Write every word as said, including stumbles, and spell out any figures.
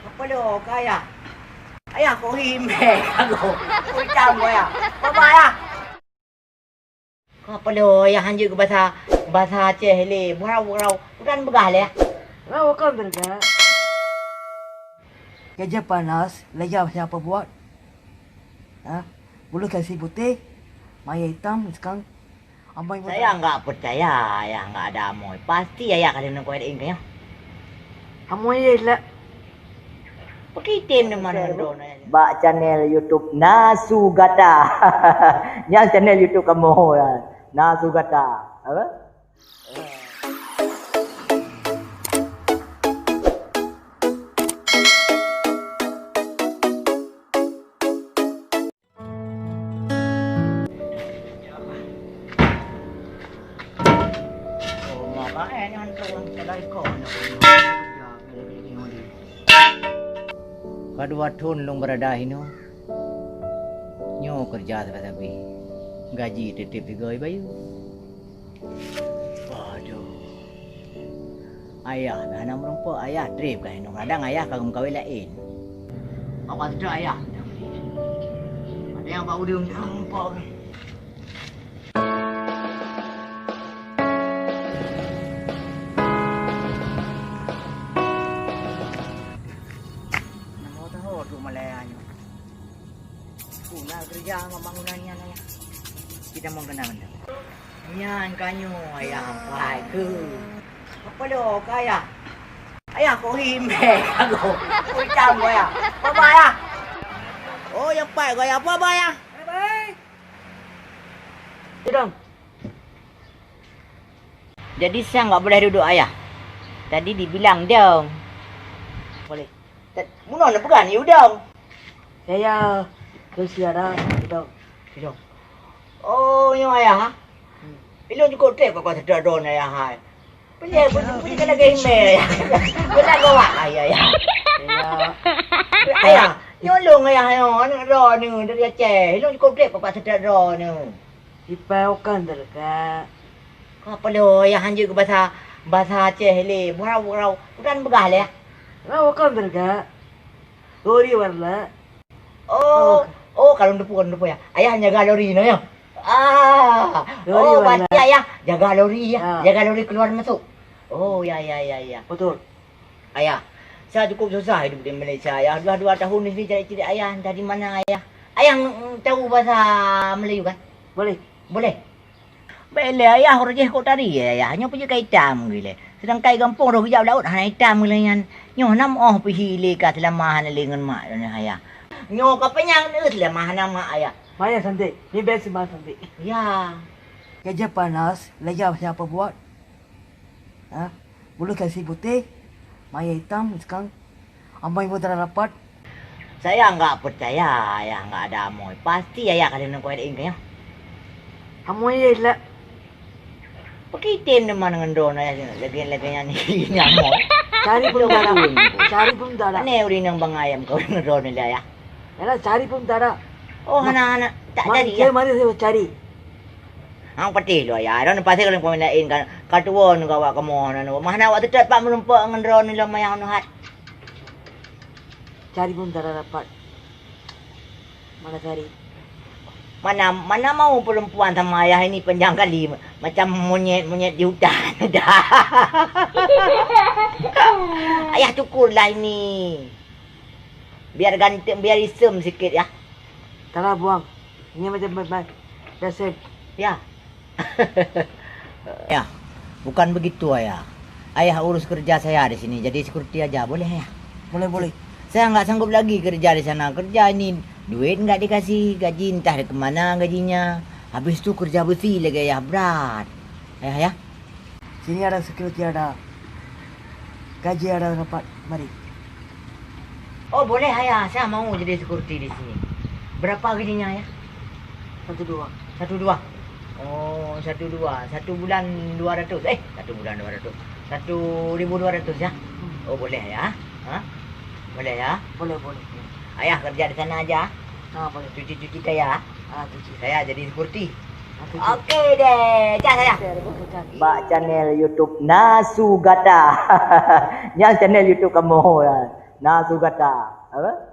Apa lo kaya? Ayah kok himé kago. Kok hitam kok ya? Apa ya? Kok apa lo ayah hanjeuet ke bahasa, bahasa Aceh le? Burau-burau. Bukan begah le ya? Rau kan berga. Kerja panas, layar siapa buat? Ha? Bulu kasih putih, maya hitam sekarang. Amai Saya enggak percaya ayah enggak ada amoy. Pasti ayah ka leuneuk kuat ingat ya. Amoy ye lah. Pergi tim di mana dah? Bak channel YouTube Nasu Gata. Nyang channel YouTube kamoe ya. Nasu Gata. Apa? Ka dua thon lôn beurada hinoe. Nyoe keureuja sabe-sabe. Gaji teutab sigoe bayeue. Aduh. Ayah meuhana meurumpok, ayah treb ka hinoe. Kadang ayah ka geumeukawen laén. Awak teutap ayah. Ada nyang bak udeueng meurumpok. Namo tahu tu malaya nyoe. Ku na keureuja ngon bangunan nyan ayah. Kita mau kenal benda. Nyan ka nyoe ayah ampai keu. Apa lo ka ayah? Ayah kok himé kago. Kok hitam kok ayah? Apa ba ayah? Oh, nyang pai kok ayah. Apa ba ayah? Bye-bye. Sidang. Jadi sang enggak boleh duduk ayah. Tadi dibilang dong. Boleh. Munoe na peugah ni udong. Saya keusiara dong. Dong. Oh, nyoe ayah ha? Hmm. Ilong cukup treb kok seudara droe ayah hai. Penyai pun pun kena game ayah. Benar kau wak ayah ya. Ayah, nyolong ayah nyoe aneuk droe ni dari Aceh. Ilong cukup treb kok seudara droe ni. Ipai ukan terka. Kau apa lo ayah hanjeuet ke bahasa bahasa Aceh le. Burau-burau. Udah begah le. Rau ukan terka. Lori warna. Oh, oh, kalau depu, kalau depu ya. Ayah jaga lori no ya. Ah, lori oh, warna. Berarti ayah jaga lori ya. Ya. Jaga lori keluar masuk. Oh, ya, ya, ya, ya. Betul. Ayah, saya cukup susah hidup di Malaysia. Ayah, dua, dua tahun di sini cari-cari ayah, entah di mana ayah. Ayah mm, tahu bahasa Melayu kan? Boleh. Boleh. Bèk lé ayah, roh jih kok tari ayah. Nyoe peue jeuet ka itam geuh lé. Sedangkan gampông roh geujak laôt hana itam geuh lé nyan. Nyoe nam óh peuhi lé ka seulama hana lé ngon mak ayah. Nyoe ka panyang deuh seulama hana mak ayah. Maya santai. Ni bèk seumah santai. Ya. Kerja panas, layar siapa buat? Ha? Bulu kasih putih, maya hitam sekarang. Amai mudra rapat. Saya enggak percaya ayah enggak ada amoy. Pasti ayah ka leuneuk kuat ingat ya. Amoy ye lah. Pergi tim teman dengan drone ayah lagi lagi nyan ni amoy. Cari pun tak ada. Cari pun tak ada. Aneh udah nang bang ayam kau dengan drone ni ayah. Yalah cari pun tak ada. Oh, hana hana tak cari ya. Mari saya cari. Hang patéh lôn ayah, droeneuh pasti ka lôn peuminta laén kan. Ka tuwo nyoe gawat kamoe nyoe. Mah na awak teutot pat meurumpok ngon droeneuh lom ayah nyoe hat. Cari pun tak dapat. Mana cari? Mana mana mau perempuan sama ayah ini panjang kali macam monyet-monyet di hutan. Ayah cukurlah ini. Biar ganteng, biar isem sikit ya. Tara buang. Ini macam biasa. Ya. Ya, bukan begitu ayah. Ayah urus kerja saya di sini, jadi security aja boleh ya? Boleh, boleh. Saya nggak sanggup lagi kerja di sana. Kerja ini duit nggak dikasih, gaji entah dari kemana gajinya. Habis itu kerja besi lagi ayah, berat. Ayah ya. Sini ada security, ada gaji, ada dapat. Mari. Oh, boleh ayah, saya mau jadi security di sini. Berapa gajinya ayah? Satu dua. Satu dua. Oh, satu dua. Satu bulan dua ratus. Eh, satu bulan dua ratus. Satu ribu dua ratus ya. Oh, boleh ya. Ha? Boleh ya. Boleh, boleh. Ayah kerja di sana aja. Ha, boleh. Cuci-cuci kaya. Ha, cuci. Saya jadi security. Oke deh, cah saya. Bak channel YouTube Nasu Gata. Nyang channel YouTube kamoe ya. Na su gata, apa?